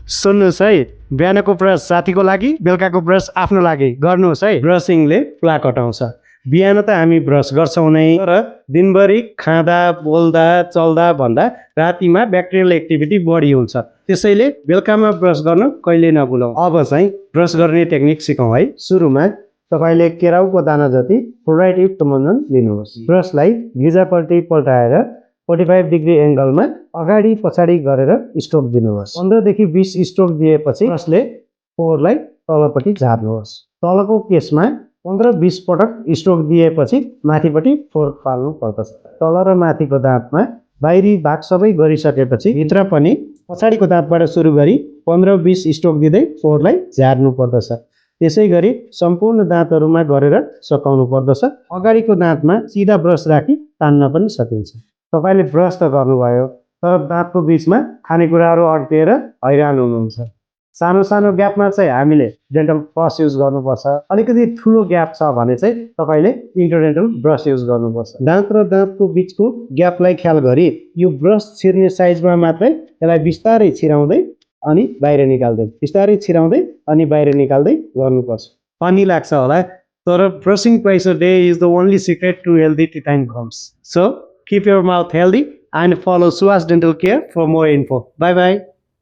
सुन्नुहोस् है, बिहानको ब्रस साथीको लागि, बेलुकाको ब्रस आफ्नो लागि गर्नुहोस् है। ब्रसिङले प्लाक हटाउँछ। बिहान त हामी ब्रस गर्छौँ नै, तर दिनभरि खाँदा बोल्दा चल्दा भन्दा रातिमा ब्याक्टेरियल एक्टिभिटी बढी हुन्छ। त्यसैले बेलुकामा ब्रस गर्न कहिले नभुलौँ। अब चाहिँ ब्रस गर्ने टेक्निक सिकौँ है। सुरुमा तपाईँले केराउको दाना जति फ्लोराइड युक्त मञ्जन लिनुहोस्। ब्रसलाई गिजापट्टि पल्टाएर 45 डिग्री एङ्गलमा अगाडि पछाडि गरेर स्ट्रोक दिनुहोस्। 15 देखि 20 स्ट्रोक दिएपछि ब्रसले फोहोरलाई तलपट्टि झार्नुहोस्। तलको केसमा 15-20 पटक स्ट्रोक दिएपछि माथिपट्टि फोहोर फाल्नु पर्दछ। तल र माथिको दाँतमा बाहिरी भाग सबै गरिसकेपछि भित्र पनि पछाडिको दाँतबाट सुरु गरी 15-20 स्ट्रोक दिँदै फोहोरलाई झार्नु पर्दछ। त्यसै गरी सम्पूर्ण दाँतहरूमा गरेर सकाउनु पर्दछ। अगाडिको दाँतमा सिधा ब्रस राखी तान्न पनि सकिन्छ। तपाईँले ब्रस त गर्नुभयो, तर दाँतको बिचमा खानेकुराहरू अड्किएर हैरान हुनुहुन्छ। सानो सानो ग्यापमा चाहिँ हामीले डेन्टल फ्लस युज गर्नुपर्छ। अलिकति ठुलो ग्याप छ भने चाहिँ तपाईँले इन्टरडेन्टल ब्रस युज गर्नुपर्छ। दाँत र दाँतको बिचको ग्यापलाई ख्याल गरी यो ब्रस छिर्ने साइजमा मात्रै यसलाई बिस्तारै छिराउँदै अनि बाहिर निकाल्दै, बिस्तारै छिराउँदै अनि बाहिर निकाल्दै गर्नुपर्छ। फनी लाग्छ होला, तर brushing twice a day is the only secret to healthy teeth and gums. So keep your mouth healthy and follow Suhas Dental Care for more info. Bye bye.